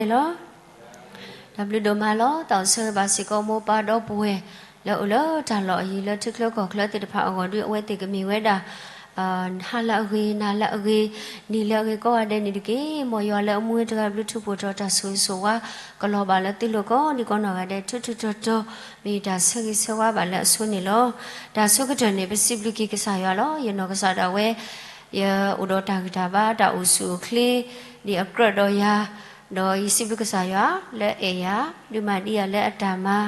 လီၤ. တၢ်ဘျုးဒိၣ်မးလီၤ. သးအိၣ်ဆၢဂ့ၤဘၣ်စ့ၢ်ကီး မိၢ်ပၢ်ဒီပုၢ်ဝဲၢ် လၢအိၣ်လၢတၢ်လီၢ်အယံၤ လၢထံချၢကီၢ်ချၢသ့ၣ်တဖၣ်အဂီၢ်ဒီး အဝဲသ့ၣ်ကမ့ၢ်ဝဲဒၣ် ဟါလၢအဂ့ၤ, နၤလၢအဂ့ၤ, နံၤလၢအဂ့ၤ ကိးဂၤဒဲးန့ၣ်တက့ၢ်. မ်ယွၤလၢအမူဝဲတဂၤဘျုး ထုးဖှိၣ်ထီၣ်တၢ်ဆိၣ်ဂ့ၤဆိၣ်ဝါ ကလီၤဘၣ်လၢသုလိၤကိးဒံးကိးနီၢ်ဂၤဒဲး ထူထူတီၤတီၤ မ့ၢ်တၢ်ဆၢဂ့ၤဆၢဝါဘၣ်လၢအဆိန့ၣ်လီၤ. တၢ်ဆိကတၢၢ်န့ၣ် ပစံးဘျုးက့ၤကစၢ်ယွၤလီၤ. ယနီၢ်ကစၢ်ဒၣ်ဝဲ ယအိၣ်ဒီးတၢ်ဂံၢ်တၢ်ဘါ တၢ်အိၣ်ဆူၣ်အိၣ်ချ့ ဒ်အကြၢးဒီးယၤ, ဒီးယစံးဘျုးကစၢ်ယွၤလၢအဲၣ်ယၤ ဒုးမၤဒံးယၤလၢအတၢ်မၤ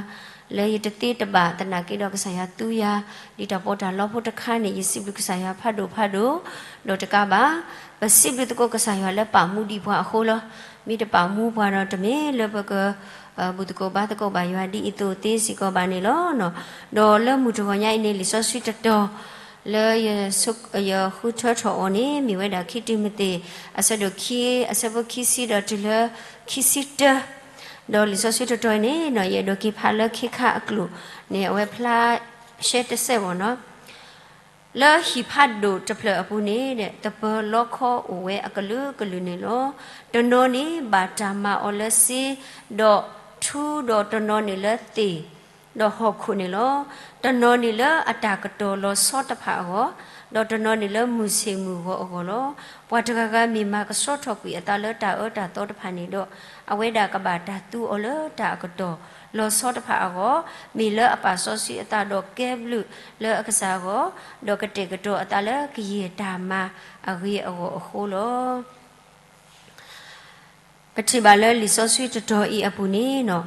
လၢယတသ့တဘၣ်သနာ်က့ဒီး ကစၢ်ယွၤသူယၤ ဒ်တၢ်ပီးတၢ်လီဖိတခါန့ၣ် ယစံးဘျုးကစၢ်ယွၤဖးဒိၣ်ဖးဒိၣ်, ဒီးတကးဘၣ် ပစံးဘျုးသကိးကစၢ်ယွၤလၢပာ်မူဒံးပှၤအဃိလီၤ. မ့ၢ်တပာ်မူပှၤဒီး တမ့ၢ်လၢပက ဘူၣ်သကိးဘါသကိးဘၣ်ယွၤဒ်အံၤသိးသ့စ့ၢ်ကီးဘၣ်န့ၣ်လီၤ. ဒီးလၢမုၢ်တဂီၤညါအံၤန့ၣ် လံာ်စီဆှံတတီၤ လၢယဃုထၢထီၣ်အီၤန့ၣ် မ့ၢ်ဝဲဒၣ်ခံတံၤမသ့း အဆၢဒိၣ်ခံ အဆၢဖိခံဆံဒီးတုၤလၢ ခံဆံတၢ, ဒီးလံာ်စီဆှံတတီၤအံၤန့ၣ် ယအဲၣ်ဒိးက့ၤဖးလၢခ့ခါအကျိာ်န့ၣ် အဝဲဖျါရှဲတစဲးဘၣ်နီၤ. လၢဟံၣ်ဖးဒိၣ်တဖျၢၣ်အပူၤန့ၣ် သပၢၤလီခီအိၣ်ဝဲအကလုာ်ကလုာ်န့ၣ်လီၤ. တနီၤန့ၣ်ဘၣ်တၢ်မၤအီၤလၢစ့ ဒီးထူ, ဒီးတနီၤန့ၣ်လၢသ့ၣ် ဒီးဟီၣ်ခိၣ်န့ၣ်လီၤ. တနီၤန့ၣ်လၢအတၢ်ကတီၤလီၤဆီတဖၣ်အဂီၢ်, ဒီးတနီၤန့ၣ်လၢမုၢ်ဆ့ၣ်မုၢ်ဂီၤအဂီၢ်လီၤ. ပှၤတဂၤဂၤမ့ၢ်မၤကဆှီထီၣ်ကွံာ်အသးလၢတၢ်အၢတၢ်သီတဖၣ်န့ၣ်ဒီး အဝဲဒၣ်ကဘၣ်တၢ်သူအီၤလၢတၢ်အကတီၤလီၤဆီတဖၣ်အဂီၢ်, မ့ၢ်လၢအပာ်စီဆှံအသးဒီးကဲဘျုးလၢအကစၢ်အဂီၢ်, ဒီးကတဲာ်ကတီၤအသးလၢကယဲၢ်တၢ်မၤအဂ့ၤအဂီၢ်အဃိလီၤ. ပထံၣ်ဘၣ်လၢလံာ်စီဆှံတတီၤအံၤအပူၤန့ၣ်နီၤ,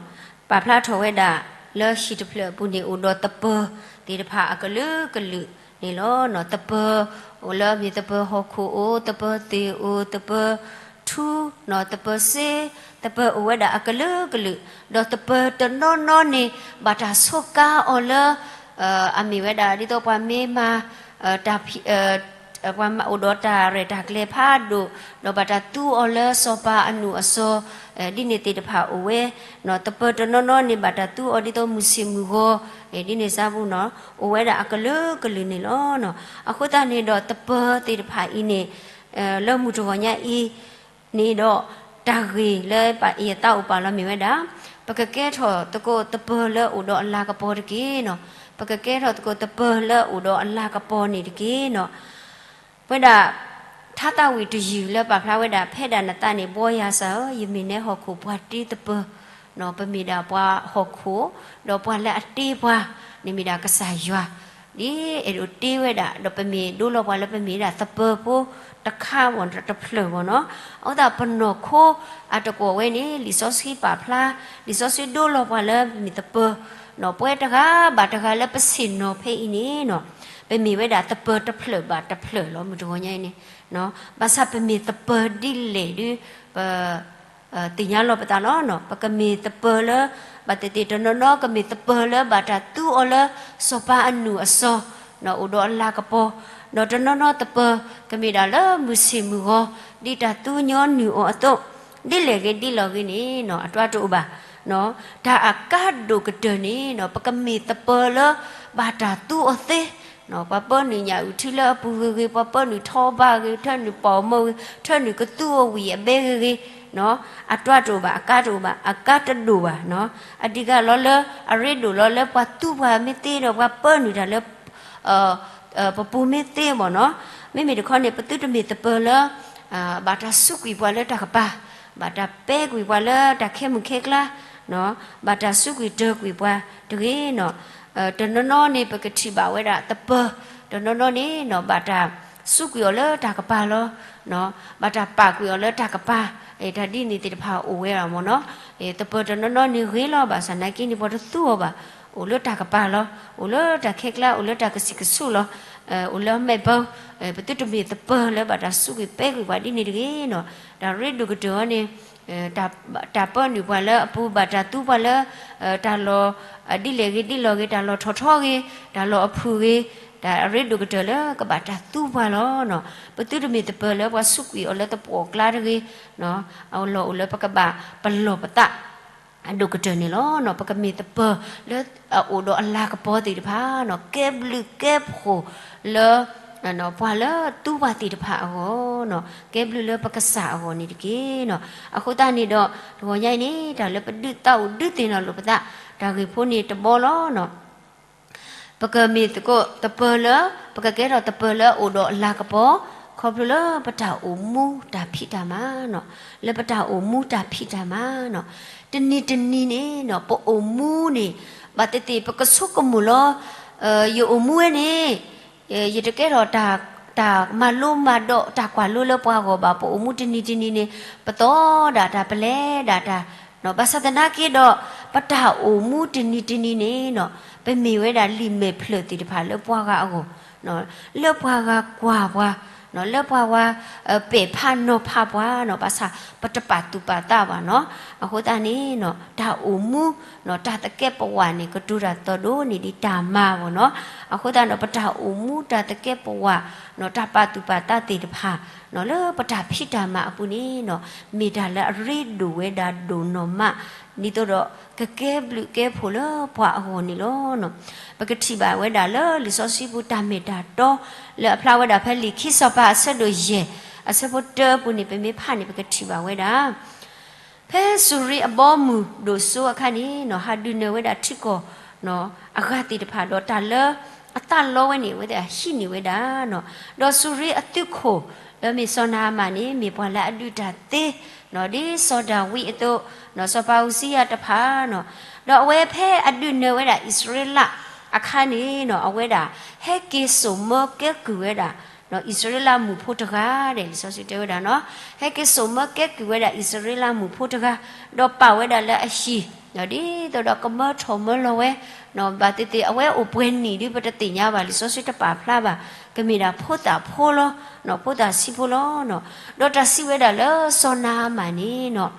ပာ်ဖျါထီၣ်ဝဲဒၣ် လၢဟံၣ်တဖျၢၣ်အပူၤန့ၣ် အိၣ်ဒီးသပၢၤသ့ၣ်တဖၣ်အကလုာ်ကလုာ်န့ၣ်လီၤ. သပၢၤအိၣ်လၢအမ့ၢ်သပၢၤဟီၣ်ခိၣ်အိၣ်, သပၢၤသ့ၣ်အိၣ်, သပၢၤထူ, သပၢၤစ့, သပၢၤအိၣ်ဝဲဒၣ်အကလုာ်ကလုာ်, ဒီးသပၢၤတနီၤနီၤန့ၣ် ဘၣ်တၢ်ဆိးကါအီၤလၢ အမ့ၢ်ဝဲဒၣ်ဒ်သိးပှၤမ့ၢ်မၤ တၢ် ပှၤမၤအိၣ်ဒီးတၢ်ရဲၣ်တၢ်ကျဲၤဖးဒိၣ်, ဒီးဘၣ်တၢ်သူအီၤလၢစီၤပၤအနုာ်အစီၤ, ဒ်န့ၣ်သ့ၣ်တဖၣ်အိၣ်ဝဲ, သပၢၤတနီၤနီၤန့ၣ် ဘၣ်တၢ်သူအီၤဒ်သိးမုၢ်ဆ့ၣ်မုၢ်ဂီၤ, ဒ်န့ၣ်စ့ၢ်ပူၤနီၤ, အိၣ်ဝဲဒၣ်အကလုာ်ကလုာ်န့ၣ်လီၤ. အဃိသတးန့ၣ်ဒီးသပၢၤသ့ၣ်တဖၣ်အံၤန့ၣ် လၢမုၢ်တဂီၤညါအံၤန့ၣ်ဒီး တၢ်ဂ့ၢ်လၢယသးအိၣ်ပာ်လီၤမ့ၢ်ဝဲဒၣ်, ပကကဲထီၣ်သကိးသပၢၤလၢအိၣ်ဒီးအလၤကပီၤတက့ၢ်နီၤ, ပကကဲထီၣ်သကိးသပၢၤလၢအိၣ်ဒီးအလၤကပီၤန့ၣ်တက့ၢ်နီၤ. ဝဲဒၣ် ထါသးဝံၣ်တယုၢ်လၢပာ်ဖျါဝဲဒၣ် ဖဲဒၣ်နသးန့ၣ် ဘှီယၤစၢ်ဧၢ, ယမ့ၢ်နဲဟီၣ်ခိၣ်ပှၤတ့သပၢၤ, ပမ့ၢ်ဒၣ်ပှၤဟီၣ်ခိၣ်, ဒီးပှၤလၢအတ့ပှၤန့ၣ်မ့ၢ်ဒၣ်ကစၢ်ယွၤ, ဒ်အဲၣ်ဒိးတ့ဝဲဒၣ်, ဒီးပမ့ၢ်ဒိလီၤပှၤလၢပမ့ၢ်ဒၣ်သပၢၤဖိတခါဘၣ်တဖျၢၣ်ဘၣ်နီၤ. အဃိသတးပနီၢ်ခိအတကွီၢ်ဝဲန့ၣ် လံာ်စီဆှံပာ်ဖျါ, လံာ်စီဆှံဒိလီၤပှၤလၢပမ့ၢ်သပၢၤ, ပဝဲတဂၤဘၣ်တဂၤလၢပဆ့ၣ်နီၤဖဲအံၤန့ၣ်နီၤ, ပမ့ၢ်ဝဲဒၣ်သပၢၤတဖျၢၣ်ဘၣ်တဖျၢၣ်လီၤ. မုၢ်တဂီၤညါအံၤန့ၣ် ဘၣ်ဆၣ်ပမ့ၢ်သပၢၤဒ်လဲၣ်ဒုး ပ သ့ၣ်ညါလီၤပသးလီၤ. ပကမ့ၢ်သပၢၤလၢ ဘၣ်သ့ၣ်သ့ၣ်တနီၤနီၤ ကမ့ၢ်သပၢၤလၢဘၣ်တၢ်သူအီၤလၢ စီၤပၤအနုာ်အစီၤ, အိၣ်ဒီးအလၤကပီၤ, ဒီးတနီၤနီၤသပၢၤ ကမ့ၢ်ဒၣ်လၢမုၢ်ဆ့ၣ်မုၢ်ဂီၤ ဒ်တၢ်သူညီနုၢ်အီၤအသိး, ဒ်လဲၣ်ဂ့ၤဒ်လဲၣ်ဂ့ၤန့ၣ် အတြၢ်တအိၣ်ဘၣ်. တၢ်အကါဒိၣ်ကတၢၢ်န့ၣ် ပကမ့ၢ်သပၢၤလၢ ဘၣ်တၢ်သူအီၤသ့ ပှၤပၢနုာ်ညၣ်အုၣ်ထံလၢအပူၤဂ့ၤဂ့ၤ, ပှၤပၢနုာ်ထီဘၣ်ဂ့ၤ, ထၢနုာ်ပီၣ်မၢဂ့ၤ, ထၢနုာ်ကသူအီၤဝံၤအဘဲဂ့ၤဂ့ၤ, အတြၢ်တအိၣ်ဘၣ်, အကါတအိၣ်ဘၣ်, အကါတဒိၣ်ဘၣ်. အဒံးကလီၤလၢ အရ့ဒိၣ်လီၤလၢပှၤသူပှၤမ့ၢ်သ့ဒီး ပှၤပၢနုာ်တၢ်လၢ ပပူၤမ့ၢ်သ့ဘၣ်နီၤ. မ့မ့ၢ်တခီန့ၣ် ပသုတမ့ၢ်သပၢၤလၢ ဘၣ်တၢ်စူးကွံာ်ပှၤလၢတၢ်ကပၤ, ဘၣ်တၢ်ပဲကွံာ်ပှၤလၢတၢ်ခဲမုၢ်ခဲကျါ, ဘၣ်တၢ်စူးကွံာ်တၢၤကွံာ်ပှၤတဂ့ၤနီၤ. တနီၤနီၤန့ၣ် ပကထံၣ်ဘၣ်ဝဲဒၣ်သပၢၤ, တနီၤနီၤန့ၣ်နီၤ ဘၣ်တၢ်စူးကွံာ်အီၤလၢတၢ်ကပၤလီၤ. ဘၣ်တၢ်ပာ်ကွံာ်အီၤလၢတၢ်ကပၤ, တၢ်ဒ်န့ၣ်သ့ၣ်တဖၣ်အိၣ်ဝဲဒၣ်မ့ၢ်နီၤ. သပၢၤတနီၤနီၤန့ၣ်ဂ့ၤလီၤ ဘၣ်ဆၣ်နာ်က့န့ၣ် ပှၤတသူအီၤဘၣ်, အိၣ်လၢတၢ်ကပၤလီၤ, အိၣ်လၢတၢ်ခဲကျါ, အိၣ်လၢတၢ်ကဆံးကဆူးလီၤ, အိၣ်လၢမဲာ်ဘၢ, ပသုတမ့ၢ်သပၢၤလၢဘၣ်တၢ်စူးကွံာ်ပဲကွံာ်ပှၤဒ်န့ၣ်တဂ့ၤနီၤ. တၢ်ရ့ဒိၣ်ကတၢၢ်အီၤန့ၣ် တၢ်ပၢနုာ်ပှၤလၢအပူၤ, ဘၣ်တၢ်သူပှၤလၢ တၢ်လီၢ် ဒ်လဲၣ်ဂ့ၤဒ်လဲၣ်ဂ့ၤ, တၢ်လီၢ်ထီၣ်ထီဂ့ၤ, တၢ်လီၢ်အဖုၣ်ဂ့ၤ, တၢ်အရ့ဒိၣ်ကတၢၢ်လၢကဘၣ်တၢ်သူပှၤလီၤ. ပသုတမ့ၢ်သပၢၤလၢပှၤစူးကွံာ်အီၤလၢသပှၢ်ကျါတဂ့ၤ, အလီၢ်အိၣ်လၢပကဘၣ်ပလီၢ်ပသး အဒိၣ်ကတၢၢ်န့ၣ်လီၤ. ပကမ့ၢ်သပၢၤလၢအအိၣ်ဒီးအလၤကပီၤသ့ၣ်တဖၣ်, ကဲဘျုးကဲဖှိၣ်လၢ ပှၤလၢတူၢ်ပှၤသ့ၣ်တဖၣ်အဂီၢ်, ကဲဘျုးလၢပကစၢ်အဂီၢ်န့ၣ်တက့ၢ်. အဃိသတးန့ၣ်ဒီး တဂီၤညါအံၤန့ၣ် တၢ်လၢပဒုးသးအိၣ်ဒုးသ့ၣ်နီၣ်လိာ်ပသး တၢ်ဂ့ၢ်ဖိန့ၣ်တဘီလီၤ. ပကမ့ၢ်သကိးသပၢၤလၢ, ပကကဲထီၣ်သပၢၤလၢအအိၣ်ဒီးလၤကပီၤ, ခီဖျိလၢပတၢ်အိၣ်မူတၢ်ဖံးတၢ်မၤ, လၢပတၢ်အိၣ်မူတၢ်ဖံးတၢ်မၤ, တနံၤတနံၤန့ၣ် ပအိၣ်မူန့ၣ် ဘၣ်သ့ၣ်သ့ၣ် ပကဆိကမိၣ်လီၤ. ယအိၣ်မူဝဲန့ၣ် ယတကဲထီၣ်တၢ်မၤလိမၤဒိး တၢ်ကွၢ်လိလၢပှၤဂီၢ်ဘၣ်. ပအိၣ်မူတနံၤတနံၤန့ၣ် ပသီဒၣ်တၢ် ပလဲၤဒၣ်တၢ်, ဘၣ်ဆၣ်သနာ်က့ဒီး ပတၢ်အိၣ်မူတနံၤတနံၤန့ၣ် ပမ့ၢ်ဝဲဒၣ်လံာ်မဲာ်ဖျၢၣ်သ့ၣ်တဖၣ်လၢပှၤဂၤအဂီၢ်, လၢပှၤဂၤကွၢ်ပှၤ, လၢပှၤဂၤ ပဲာ်ဖးနီၤဖးပှၤ, ဘၣ်ဆၣ်ပတပာ်သူၣ်ပာ်သးဘၣ်နီၤ. အဃိသတးန့ၣ် တၢ်အိၣ်မူ တၢ်သကဲးပဝးန့ၣ် ကတိၤတၢ်သီၣ်ဒိၣ်န့ၢ်ဒံးတၢ်မၤဘၣ်နီၤ. အဃိသတးဒီး ပတၢ်အိၣ်မူတၢ်သကဲးပဝး တၢ်ပာ်သူၣ်ပာ်သးသ့ၣ်တဖၣ် လၢပတၢ်ဖံးတၢ်မၤအပူၤန့ၣ် မ့ၢ်တၢ်လၢအရ့ဒိၣ်ဝဲဒၣ်ဒိၣ်နီၢ်မး, ဒ်သိးဒီး ကကဲဘျုးကဲဖှိၣ်လၢပှၤအဂီၢ်န့ၣ်လီၤ. ပကထံၣ်ဘၣ်ဝဲဒၣ်လၢလံာ်စီဆှံပူၤတၢ်မ့ၢ်တၢ်တီ လၢအဖျါဝဲဒၣ်ဖဲလံာ်ခံစီၤပၤအဆၢဒိၣ်ယဲၢ် အဆၢဖိတၢပူၤန့ၣ် ပမ့ၢ်ဖးန့ၣ် ပကထံၣ်ဘၣ်ဝဲဒၣ် ဖဲစူၤရံအဘီအမုၢ်ဒိၣ်စိအခါန့ၣ် ဟးဒုးနၢၤဝဲဒၣ်ထံကီၢ်အဂၤသ့ၣ်တဖၣ်ဒီး တၢ်လၢအသးလီဝဲန့ၣ် အဝဲသ့ၣ်ဟံးန့ၢ်ဝဲဒၣ်, ဒီးစူၤရံအသုးခိၣ်လၢမ့ၢ်စီၤနၤအမၣ်န့ၣ် မ့ၢ်ပှၤလၢအဒုးတၢ်သ့ ဒ်စီၤဒၤဝံးအသိး, စီၤပၤဧူစံယၤတဖၣ်, ဒီးအဝဲဖဲအဒုးနၢၤဝဲဒၣ်အံၣ်စရ့လးအခါန့ၣ် အဝဲဒၣ်ဟဲက့ၤစိာ်မၢကဲကုၢ်ဝဲဒၣ် အံၣ်စရ့လးမုၣ်ဖိတဂၤဒဲး လံာ်စီဆှံတဲဝဲဒၣ်နီၤ, ဟဲက့ၤစိာ်မၢကဲကုၢ်ဝဲဒၣ်အံၣ်စရ့လးမုၣ်ဖိတဂၤ, ဒီးပာ်ဝဲဒၣ်လၢအဟံၣ်, ဒ်သိးဒီးကမၢထီၣ်မၢလီၤဝဲ, ဘၣ်သ့ၣ်သ့ၣ် အဝဲအိၣ်ပှဲၤနံၣ်ဒ်ပတသ့ၣ်ညါဘၣ် လံာ်စီဆှံတပာ်ဖျါဘၣ်, ကမ့ၢ်ဒၣ်ဖိသၣ်ဖိလီၤ, ဖိသၣ်ဆံးဖိလီၤ. ဒီးတၢ်စံးဝဲဒၣ်လၢစီၤနၤအမၣ်န့ၣ်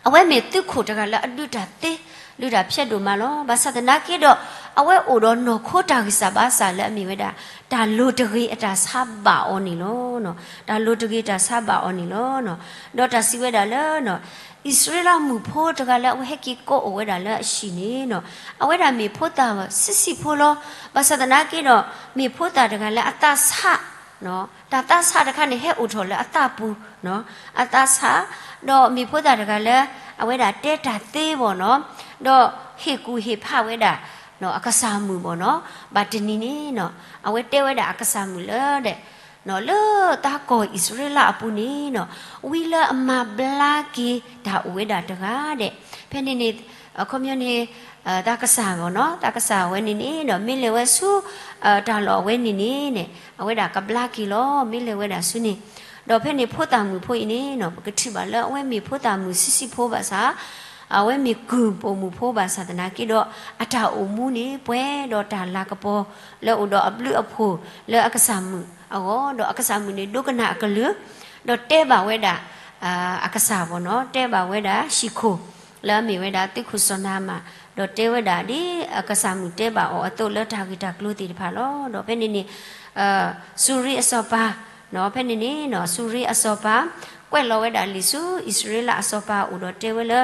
အဝဲမ့ၢ်သုးခိၣ်တဂၤလၢအဒုးတၢ်သ့, ဒုးတၢ်ဖျဲးဒိၣ်မးလီၤ. ဘၣ်ဆၣ်သနာ်က့ဒီး အဝဲအိၣ်ဒီးနီၢ်ခိတၢ်ဂံၢ်စၢ်ဘါစၢ်လၢအမ့ၢ်ဝဲဒၣ် တၢ်လိၤတဂ့ၤအတၢ်ဆါဘၣ်အီၤန့ၣ်လီၤ. တၢ်လိၤတဂ့ၤတၢ်ဆါဘၣ်အီၤန့ၣ်လီၤ. ဒီးတၢ်စံးဝဲဒၣ်လၢ အံၣ်စရ့လးမုၣ်ဖိတဂၤလၢအဝဲဟဲက့ၤကိးအိၣ်ဝဲဒၣ်လၢအဟံၣ်န့ၣ် အဝဲဒၣ်မ့ၢ်ဖိသၣ်ဆံးဆံးဖိလီၤ. ဘၣ်ဆၣ်သနာ်က့ဒီး မ့ၢ်ဖိသၣ်တဂၤလၢအသးဆး တၢ်သးဆးတခါန့ၣ် ဟဲအိၣ်ထီၣ်လၢအသးပူၤ, အသးဆး, ဒီးမ့ၢ်ဖိသၣ်တဂၤလၢ အဝဲဒၣ်တဲတၢ်သ့ဘၣ်နီၤ, ဒီးဟ့ၣ်ကူၣ်ဟ့ၣ်ဖးဝဲဒၣ် အကစၢ်မုၣ်ဘၣ်နီၤ. ဘၣ်တနံၤန့ၣ် အဝဲတဲဝဲဒၣ်အကစၢ်မုၣ်လၢဒဲး လၢတၢ်ကီၢ်အံၣ်စရ့လးအပူၤန့ၣ် ဝံလၢအမၤဘျါက့ၤတၢ်အိၣ်ဝဲဒၣ်တဂၤဒဲး, ဖဲန့ၣ်န့ၣ် အခီပညီန့ၣ် တၢ်ကစၢ်ဘၣ်နီၤ, တၢ်ကစၢ်ဝဲန့ၣ်န့ၣ် မ့ၢ်လဲၤဝဲဆူ တၢ်လီၢ်အဝဲန့ၣ်န့ၣ် အဝဲဒၣ်ကဘျါက့ၤလီၤ, မ့ၢ်လဲၤဝဲဒၣ်ဆူန့ၣ်, ဒီးဖဲန့ၣ်ဖိသၣ်မုၣ်ဖိအံၤန့ၣ် ပကထံၣ်ဘၣ်လၢအဝဲမ့ၢ်ဖိသၣ်မုၣ်ဆံးဆံးဖိဘၣ်ဆၣ် အဝဲမ့ၢ်ကုၢ်ပိာ်မုၣ်ဖိဘၣ်ဆၣ်သနာ်က့ဒီး အတၢ်အိၣ်မူန့ၣ် ပှဲၤဒီးတၢ်လၤကပီၤ လၢအိၣ်ဒီးအဘျုးအဖှိၣ်လၢအကစၢ်မုၣ်အဂီၢ်, ဒီးအကစၢ်မုၣ်န့ၣ် ဒိကနၣ်အကလုၢ်, ဒီးတဲဘၣ်ဝဲဒၣ် အကစၢ်ဘၣ်နီၤ, တဲဘၣ်ဝဲဒၣ်ဟံၣ်ခိၣ် လၢအမ့ၢ်ဝဲဒၣ်သုးခိၣ်စီၤနၤအမၣ်, ဒီးတဲဝဲဒၣ်ဒ်အကစၢ်မုၣ်တဲဘၣ်အီၤအသိးလၢတၢ်ဂ့ၢ်တၢ်ကျိၤသ့ၣ်တဖၣ်လီၤ. ဒီးဖဲန့ၣ်န့ၣ် စူၤရံအစီၤပၤ, ဖဲန့ၣ်န့ၣ် စူၤရံအစီၤပၤ ကွဲးလီၤဝဲဒၣ်လံာ်ဆူ အံၣ်စရ့လးအစီၤပၤအအိၣ်ဒီးတဲဝဲလၢ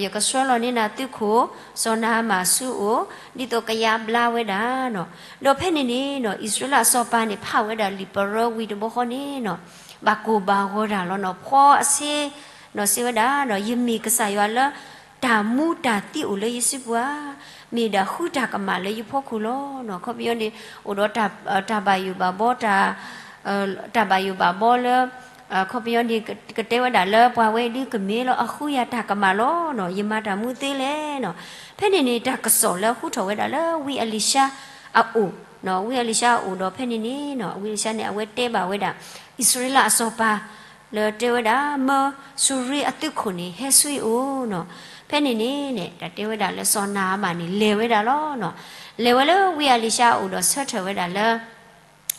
ယကဆှၢလီၤန့ၢ်နၤသုးခိၣ် စီၤနၤအမၣ်ဆူအအိၣ် ဒ်သိးကယါဘျါဝဲဒၣ်နီၤ. ဒီးဖဲန့ၣ်န့ၣ် အံၣ်စရ့လးအစီၤပၤန့ၣ် ဖးဝဲဒၣ်လံာ်ပရၢဝံၤတဘျီဃီန့ၣ်နီၤ ဘၣ်ကိၢ်ဘၣ်ဂီၤတၢ်လီၤနီၤ. ဖှီအဆ့ နီၤ စံးဝဲဒၣ်ဒီး ယမ့ၢ်ကစၢ်ယွၤလၢ တၢ်မူတၢ်သံအိၣ်လၢယစုပူၤဧါ, မ့ၢ်ဒၣ်ဃုတၢ်ကမၣ်လၢယဖီခိၣ်လီၤနီၤ. အခီပညီန့ၣ် အိၣ်ဒီး တၢ်ဘၣ်ယိၣ်ဘၣ်ဘီ တၢ် တၢ်ဘၣ်ယိၣ်ဘၣ်ဘီလၢ အခီပညီန့ၣ် ကတဲဝဲဒၣ်လၢပှၤဝဲဒုးကမ့ၢ်လီၤအဃုယၤတၢ်ကမၣ်လီၤနီၤ, ယမၤတၢ်မူသ့လဲၣ်နီၤ. ဖဲန့ၣ်န့ၣ် တၢ်ကစီၣ်လၢဟူထီၣ်ဝဲဒၣ်လၢဝံအလံၤၡါအအိၣ်, ဝံအလံၤၡါအအိၣ်ဒီးဖဲန့ၣ်န့ၣ် ဝံအလံၤၡါန့ၣ် အဝဲတဲဘၣ်ဝဲဒၣ် အံၣ်စရ့လးအစီၤပၤ လၢတဲဝဲဒၣ် မၢစူၤရံအသုးခိၣ်န့ၣ် ဟဲဆူယအိၣ်နီၤ. ဖဲန့ၣ်န့ၣ် တၢ်တဲဝဲဒၣ်လၢစီၤနၤအမၣ်န့ၣ် လဲၤဝဲဒၣ်လီၤနီၤ. လဲၤဝဲလၢဝံအလံၤၡါအအိၣ်ဒီးဆၢထၢၣ်ဝဲဒၣ်လၢ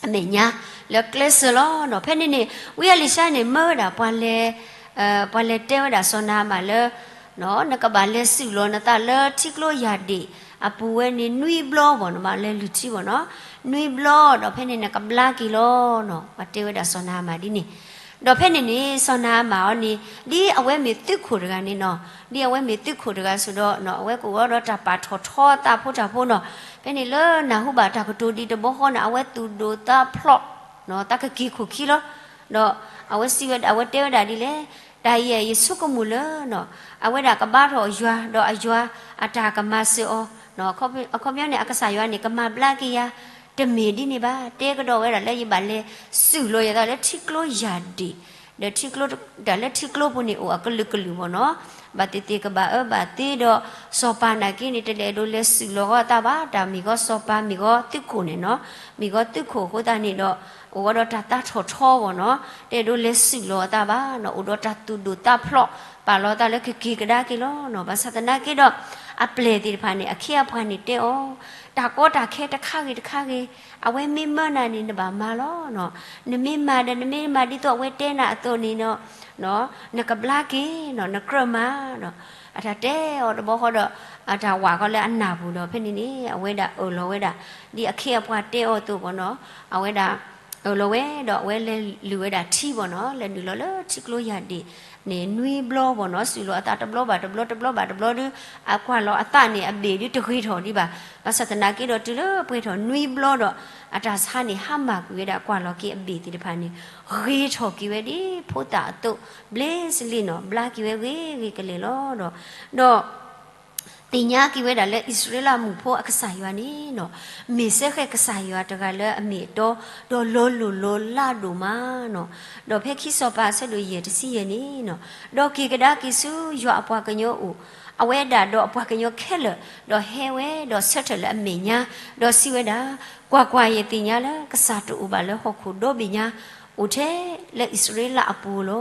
အမဲာ်ညါ လၢကျဲစၢၤလီၤနီၤ. ဖဲန့ၣ်န့ၣ် ဝံအလံၤၡါန့ၣ် မၢဝဲဒၣ်ပှၤလဲၤ ပှၤလဲၤတဲဝဲဒၣ်စီၤနၤအမၣ်လၢ နကဘၣ်လဲၤစုၣ်လီၤနသးလၢထံကျိယၢ်ဒ့ၣ်အပူၤဝဲန့ၣ် နွံဘျီဘၣ်နီၤ, မ့ၢ်လဲၤလုၢ်ထံဘၣ်နီၤ, နွံဘျီဒီးဖဲန့ၣ် နကဘျါက့ၤလီၤနီၤ. ပှၤတဲဝဲဒၣ်စီၤနၤအမၣ်ဒ်န့ၣ်. ဒီးဖဲန့ၣ်န့ၣ် စီၤနၤအမၣ်အီၤန့ၣ် ဒ်အဝဲမ့ၢ်သုးခိၣ်တဂၤန့ၣ်နီၤ, ဒ်အဝဲမ့ၢ်သုးခိၣ်တဂၤစ့ၢ်ဒီး အဝဲကအိၣ်ဒီးတၢ်ပာ်ထီၣ်ထီသးဖိတၢ်ဖိနီၤ, ဖဲန့ၣ်လၢနၢ်ဟူဘၣ်တၢ်ကတိၤဒ်တဘီဃီန့ၣ် အဝဲသူၣ်ဒိၣ်သးဖျိး တၢ်ကက့ၤခိၣ်ခံလီၤ. ဒီးအဝဲစံးဝဲ အဝဲတဲဝဲဒၣ်ဒ်လဲၣ်, တၢ်အံၤယဆိကမိၣ်လၢ အဝဲဒၣ်ကဘါထီၣ်ယွၤ ဒီးအယွၤအတၢ်ကမၤစၢၤအီၤ, အခီပညီန့ၣ် အကစၢ်ယွၤန့ၣ် ကမၤဘျါက့ၤယၤ, တမ့ၢ်ဒ်န့ၣ်ဘၣ်, တဲကဒီးဝဲဒၣ်လၢယဘၣ်လဲၤစုၣ်လီၤယသးလၢထံကျိယၢ်ဒ့ၣ်, ဒီးထံကျိ တၢ်လၢထံကျိပူၤန့ၣ်အိၣ်အကလုာ်ကလုာ်ဘၣ်နီၤ, ဘၣ်သ့ၣ်သ့ၣ်ကဘၣ်အၢဘၣ်သီဒီး စီၤပၤနာ်က့န့ၣ် တလဲၤဒိးလဲၤစုၣ်လီၤအသးဘၣ်, တၢ်မ့ၢ်ဂီၤစီၤပၤမ့ၢ်ဂီၤသုးခိၣ်န့ၣ်နီၤ, မ့ၢ်ဂီၤသုးခိၣ်အဃိသတးန့ၣ်ဒီး အိၣ်ဝဲဒီးတၢ်သးထီၣ်ထီဘၣ်နီၤ, တအဲၣ်ဒိးလဲၤစုၣ်လီၤအသးဘၣ်နီၤ, အိၣ်ဒီးတၢ်သူၣ်ဒိၣ်သးဖျိး ပာ်လီၤအသးလၢကက့ၤကဒါက့ၤလီၤ. ဘၣ်ဆၣ်သနာ်က့ဒီး အပျဲၢ်သ့ၣ်တဖၣ်န့ၣ် အခ့အပှၤန့ၣ်တဲအီၤ, တၢ်ကီတၢ်ခဲတခါဂ့ၤတခါဂ့ၤ, အဝဲမ့ၢ်မၢနၤန့ၣ် နဘၣ်မၤလီၤ. နမ့ၢ်မၤဒီး နမ့ၢ်မၤဒ်သိးအဝဲတဲနၤအသိးန့ၣ်ဒီး နကဘျါက့ၤနီၤ, နကြၢးမၤဒီး အတၢ်တဲအီၤတဘျီဃီဒီး အတၢ်ဝးကီလၢအနၢ်ပူၤဒီး ဖဲန့ၣ်န့ၣ် အဝဲဒၣ်အၢၣ်လီၤဝဲဒၣ် ဒ်အခ့အပှၤတဲအီၤအသိးဘၣ်နီၤ, အဝဲဒၣ်အၢၣ်လီၤဝဲဒီး အဝဲလဲၤလုၢ်ဝဲဒၣ်ထံဘၣ်နီၤ, လဲၤနုာ်လီၤလၢထံကျိယၢ်ဒ့ၣ်န့ၣ် နွံဘျီဘၣ်နီၤ, စုၣ်လီၤအသးတဘျီဘၣ်တဘျီ တဘျီဘၣ်တဘျီဒီး အကွၢ်လီၤအသးန့ၣ် အဘ့ၣ်ဒ်တဂ့ၤထီၣ်ဒံးဘၣ်. ဘၣ်ဆၣ်သနာ်က့ဒီး တုၤလၢပှဲၤထီၣ်နွံဘျီဒီး အတၢ်ဆါန့ၣ် ဟါမၢ်ကွံာ်ဝဲဒၣ် ကွၢ်လီၤက့ၤအဘ့ၣ်သ့ၣ်တဖၣ်န့ၣ် ဂ့ၤထီၣ်က့ၤဝဲဒ်ဖိသၣ်အသိး ဘျ့စလ့နီၤ, ဘျါက့ၤဝဲဂ့ၤဂ့ၤကလဲာ်လီၤ. ဒီး ဒီး သ့ၣ်ညါက့ၤဝဲဒၣ်လၢအံၣ်စရ့လးမုၣ်ဖိအကစၢ်ယွၤန့ၣ်နီၤ, မ့ၢ်စ့ၢ်ကီးကစၢ်ယွၤတဂၤလၢအမ့ၢ်အတီ, ဒီးလီၤလိၢ်လီၤလးဒိၣ်မးနီၤ. ဒီးဖဲခံစီၤပၤအဆၢဒိၣ်ယဲၢ်တဆံယဲၢ်န့ၣ်နီၤ, ဒီးက့ၤကဒါက့ၤဆူယွၤအပှၤကညီအအိၣ်, အဝဲဒၣ်ဒီးအပှၤကညီခဲလၢာ်, ဒီးဟဲဝဲဒီးဆၢထၢၣ်လၢအမဲာ်ညါ, ဒီးစံးဝဲဒၣ်, ကွၢ်ကွၢ်, ယသ့ၣ်ညါလၢကစၢ်တအိၣ်ဘၣ်လၢဟီၣ်ခိၣ်ဒီဘ့ၣ်ညါ, အိၣ်ထဲလၢအံၣ်စရ့လးအပူၤလီ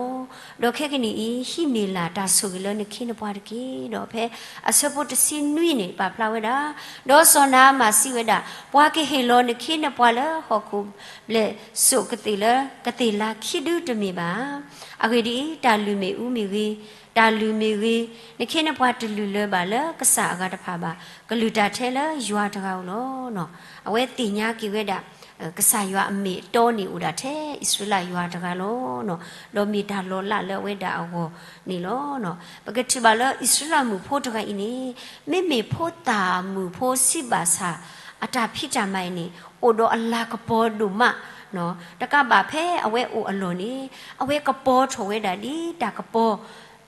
ၤ. ဒီးခဲကနံၣ်အံၤ ဟံးန့ၢ်လၢ်တၢ်ဆိၣ်ဂ့ၤလၢနခ့နပှၤတက့ၢ်. ဒီးဖဲအဆၢဖိတဆံနွံန့ၣ် ပာ်ဖျါဝဲဒၣ်, ဒီးစီၤနၤအမၣ်စံးဝဲဒၣ်, ပှၤကဟ့ၣ်လီၤနခ့နပှၤလၢဟီၣ်ခိၣ်ဘျဲၣ်စိးကသ့ၣ်လၢကသ့ၣ်လၤခံဒုတမ့ၢ်ဘၣ်. အဂ့ၢ်ဒ်အံၤ, တၢ်လုၢ်မ့ၣ်အူမ့ၢ်ဂ့ၤ, တၢ်လုၢ်မ့ၢ်ဂ့ၤ, နခ့နပှၤတလုၢ်လၢၤဘၣ်လၢကစၢ်အဂၤတဖၣ်ဘၣ်, ကလုၢ်တၢ်ထဲလၢယွၤတဂၤဧိၤလီၤ. အဝဲသ့ၣ်ညါက့ၤဝဲဒၣ် ကစၢ်ယွၤအမ့ၢ်အတီန့ၣ်အိၣ်ဒၣ်ထဲအံၣ်စရ့လးယွၤတဂၤလီၤ. ဒီးမ့ၢ်တၢ်လီၤလးလၢအဝဲဒၣ်အဂီၢ်န့ၣ်လီၤ. ပကထံၣ်ဘၣ်လၢအံၣ်စရ့လးမုၣ်ဖိတဂၤအံၤန့ၣ် မ့မ့ၢ်ဖိသၣ်မုၣ်ဖိစံးဘၣ်ဆၣ် အတၢ်ဖံးတၢ်မၤအံၤန့ၣ် အိၣ်ဒီးအလၤကပီၤဒိၣ်မး, တကးဘၣ်ဖဲအဝဲအိၣ်အလီၢ်န့ၣ် အဝဲကပီၤထီၣ်ဝဲဒၣ်ဒ်တၢ်ကပီၤ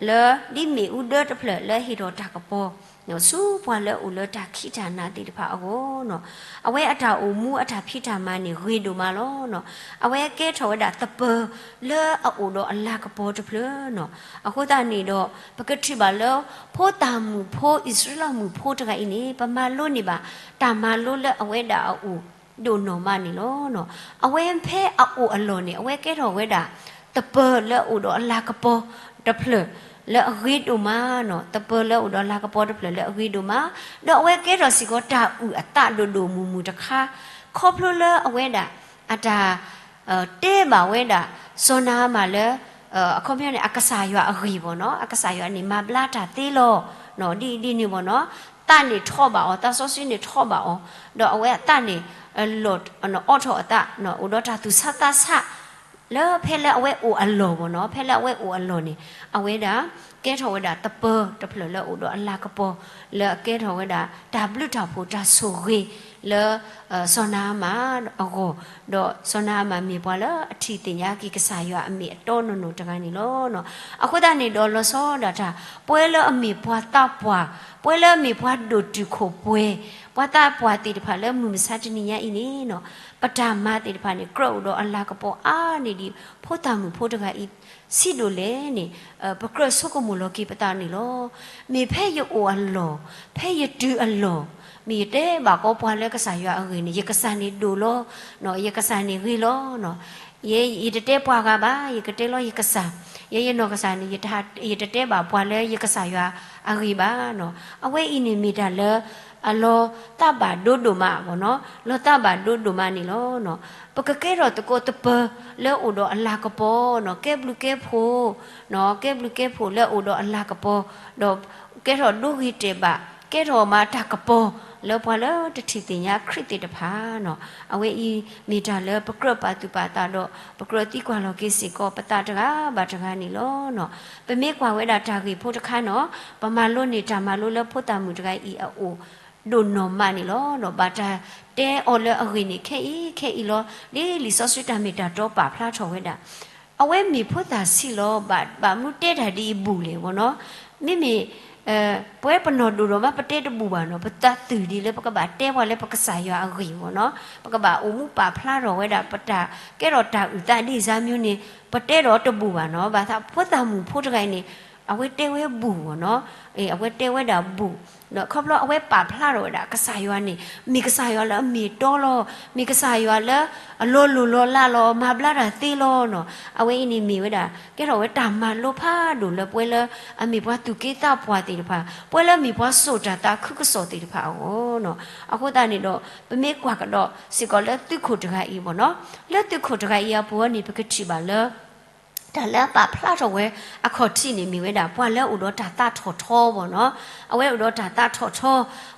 လၢဒ်မ့ၣ်အူဒၢတဖျၢၣ်လၢဟ့ၣ်ထီၣ်တၢ်ကပီၤ ဆူပှၤလၢအအိၣ်လၢတၢ်ခံးတၢ်နၤသ့ၣ်တဖၣ်အဂီၢ်နီၤ. အဝဲအတၢ်အိၣ်မူအတၢ်ဖံးတၢ်မၤန့ၣ်ဂ့ၤဒိၣ်မးလီၤ. အဝဲကဲထီၣ်ဝဲဒၣ်သပၢၤလၢအအိၣ်ဒီးအလၤကပီၤတဖျၢၣ်နီၤ. အဃိသတးန့ၣ်ဒီး ပကထံၣ်ဘၣ်လၢ ဖိသၣ်မုၣ်ဖိ အံၣ်စရ့လးမုၣ်ဖိတဂၤအံၤန့ၣ် ပမၤလိန့ၢ်ဘၣ် တၢ်မၤလိလၢအဝဲဒၣ်အအိၣ်ဒိၣ်နီၢ်မးန့ၣ်လီၤ. အဝဲဖဲအအိၣ်အလီၢ်န့ၣ် အဝဲကဲထီၣ်ဝဲဒၣ် သပၢၤလၢအအိၣ်ဒီးအလၤကပီၤတဖျၢၣ်လၢအဂ့ၤဒိၣ်မးနီၤ. သပၢၤလၢအအိၣ်ဒီးအလၤကပီၤတဖျၢၣ်လၢအဂ့ၤဒိၣ်မး, ဒီးအဝဲကဲထီၣ်စ့ၢ်ကီးတၢ်အုၣ်အသးဒိၣ်ဒိၣ်မုၢ်မုၢ်တခါ, ခီဖျိလၢအဝဲဒၣ် အတၢ် တဲဘၣ်ဝဲဒၣ် စီၤနၤအမၣ်လၢ အခီပညီန့ၣ် အကစၢ်ယွၤအဂ့ၢ်ဘၣ်နီၤ, အကစၢ်ယွၤန့ၣ် မၤဘျါတၢ်သ့လီၤ. ဒ်အံၤဒ်န့ၣ်ဘၣ်နီၤ, သးန့ၣ်ထီၣ်ဘၣ်အီၤ, သးစီဆှံန့ၣ်ထီၣ်ဘၣ်အီၤ, ဒီးအဝဲအသးန့ၣ် လီၤအိးထီၣ်အသး, အိၣ်ဒီးတၢ်သူၣ်ဆါသးဆး လၢဖဲလၢအဝဲအိၣ်အလီၢ်ဘၣ်နီၤ, ဖဲလၢအဝဲအိၣ်အလီၢ်န့ၣ် အဝဲဒၣ် ကဲထီၣ်ဝဲဒၣ်သပၢၤတဖျၢၣ်လၢအအိၣ်ဒီးအလၤကပီၤ, လၢအကဲထီၣ်ဝဲဒၣ် တၢ်ဘျုးတၢ်ဖှိၣ်တၢ်ဆိၣ်ဂ့ၤလၢ စီၤနၤအမၣ်အဂီၢ်, ဒီးစီၤနၤအမၣ်မ့ၢ်ပှၤလၢအထံၣ်သ့ၣ်ညါက့ၤကစၢ်ယွၤအမ့ၢ်အတီနီၢ်နီၢ်တဂၤန့ၣ်လီၤ. အဃိသတးန့ၣ်ဒီး လီၤဆီဒၣ်တၢ် ပဝဲလၢအမ့ၢ်ပှၤသးပှၢ်, ပဝဲလၢအမ့ၢ်ပှၤဒိၣ်တုာ်ခိၣ်ပှဲၤ, ပှၤသးပှၢ်သ့ၣ်တဖၣ်လၢမုၢ်မဆါတနံၤညါအံၤန့ၣ်နီၤ, ပတၢ်မၤသ့ၣ်တဖၣ်န့ၣ် ကြၢးအိၣ်ဒီးအလၤကပီၤအါန့ၢ်ဒံး ဖိသၣ်မုၣ်ဖိတဂၤအံၤ ဆံးဒိၣ်လဲၣ်န့ၣ် ပကြၢးဆိကမိၣ်လီၤက့ၤပသးန့ၣ်လီၤ. မ့ၢ်ဖဲယအိၣ်အလီၢ်, ဖဲယတုၤအလီၢ်, မ့ၢ်ယတဲဘၣ်ကီးပှၤလၢကစၢ်ယွၤအဂ့ၢ်န့ၣ် ယကစၢ်န့ၣ်ဒိၣ်လီၤ, ယကစၢ်န့ၣ်ဂ့ၤလီၤ. ယဲ ယတတဲပှၤဂၤဘၣ်, ယကတဲလီၤယကစၢ်, ယဲယနီၢ်ကစၢ်န့ၣ် ယတတဲဘၣ်ပှၤလၢယကစၢ်ယွၤအဂ့ၢ်ဘၣ်နီၤ. အဝဲအံၤန့ၣ်မ့ၢ်တၢ်လၢ အလီၤသးဘၣ်ဒိဒိၣ်မးဘၣ်နီၤ, လီၤသးဘၣ်ဒိဒိၣ်မးန့ၣ်လီၤ. ပကကဲထီၣ်သကိးသပၢၤလၢအအိၣ်ဒီးအလၤကပီၤနီၤ, ကဲဘျုးကဲဖှိၣ်, ကဲဘျုးကဲဖှိၣ်လၢအအိၣ်ဒီးအလၤကပီၤ, ဒီးကဲထီၣ်ဒိဂ့ၤတဲာ်ဘၣ်, ကဲထီၣ်မးတၢ်ကပီၤ လၢပှၤလၢတထံၣ်သ့ၣ်ညါခရံာ်သ့ၣ်တဖၣ်န့ၣ်, အဝဲအံၤမ့ၢ်တၢ်လၢပကြၢးပာ်သူၣ်ပာ်သးဒီး ပကြၢးသံကွၢ်လီၤက့ၤစ့ၢ်ကီးပသးတဂၤဘၣ်တဂၤန့ၣ်လီၤ. ပမ့ၢ်ကွၢ်ဝဲဒၣ်တၢ်ဂ့ၢ်ဖိတခါန့ၣ်, ပမၤလိန့ၢ်တၢ်မၤလိလၢဖိသၣ်မုၣ်တဂၤအံၤအအိၣ် ဒိၣ်နီၢ်မးန့ၣ်လီၤ. ဒီးဘၣ်တၢ်တဲအီၤလၢအဂ့ၢ်န့ၣ်ခဲအံၤခဲအံၤလီၤ. ဒ်လံာ်စီဆှံတၢ်မ့ၢ်တၢ်တီပာ်ဖျါထီၣ်ဝဲဒၣ် အဝဲမ့ၢ်ဖိသၣ်ဆံးလီၤ, ဘၣ်မနုၤတဲတၢ်ဒ်အံၤဘူးလဲၣ်ဘၣ်န့ၣ်. မ့မ့ၢ် ပဝဲပနီၢ်ဒိၣ်ဒီးမး ပတဲတဘူးဘၣ်န့ၣ်, ပသးသုၣ်ဒ်လၢပကဘၣ်တဲပှၤလၢပကစၢ်ယွၤအဂ့ၢ်ဘၣ်န့ၣ်, ပကဘၣ်အိၣ်မူပာ်ဖျါထီၣ်ဝဲဒၣ် ပတၢ်ကဲထီၣ်တၢ်အုၣ်သးဒ်စၢ်မနုၤန့ၣ် ပတဲဒီးတဘူးဘၣ်န့ၣ်. ဘၣ်ဆၣ်ဖိသၣ်မုၣ်ဖိတဂၤအံၤန့ၣ် အဝဲတဲဝဲဘူးဘၣ်န့ၣ်, အဝဲတဲဝဲဒၣ်ဘူး ဒီးခီဖျိအဝဲပာ်ဖျါထီၣ်ဝဲဒၣ် ကစၢ်ယွၤန့ၣ် မ့ၢ်ကစၢ်ယွၤလၢအမ့ၢ်တီလီၤ, မ့ၢ်ကစၢ်ယွၤလၢအလီၤလိၢ်လီၤလးလီၤ, မၤဘျါတၢ်သ့လီၤန့ၣ်. အဝဲအံၤန့ၣ်မ့ၢ်ဝဲဒၣ် ကဲထီၣ်ဝဲတၢ်မၤလိဖးဒိၣ်လၢပဝဲလၢအမ့ၢ်ပှၤသူၣ်က့သးပှၢ်သ့ၣ်တဖၣ်, ပဝဲလၢမ့ၢ်ပှၤစိာ်တၢ်သးခုကစီၣ်သ့ၣ်တဖၣ်အဂီၢ်န့ၣ်. အဃိသတးန့ၣ်ဒီး ပမ့ၢ်ကွၢ်ကဒီးစ့ၢ်ကီးလၢသုးခိၣ်တဂၤအံၤဘၣ်န့ၣ်, လၢသုးခိၣ်တဂၤအံၤအပူၤန့ၣ် ပကထံၣ်ဘၣ်လၢ တၢ်လၢအပာ်ဖျါထီၣ်ဝဲအခီၣ်ထံးန့ၣ် မ့ၢ်ဝဲဒၣ် ပှၤလၢအအိၣ်ဒီးတၢ်သးထီၣ်ထီဘၣ်န့ၣ်, အဝဲအိၣ်ဒီးတၢ်သးထီၣ်ထီ,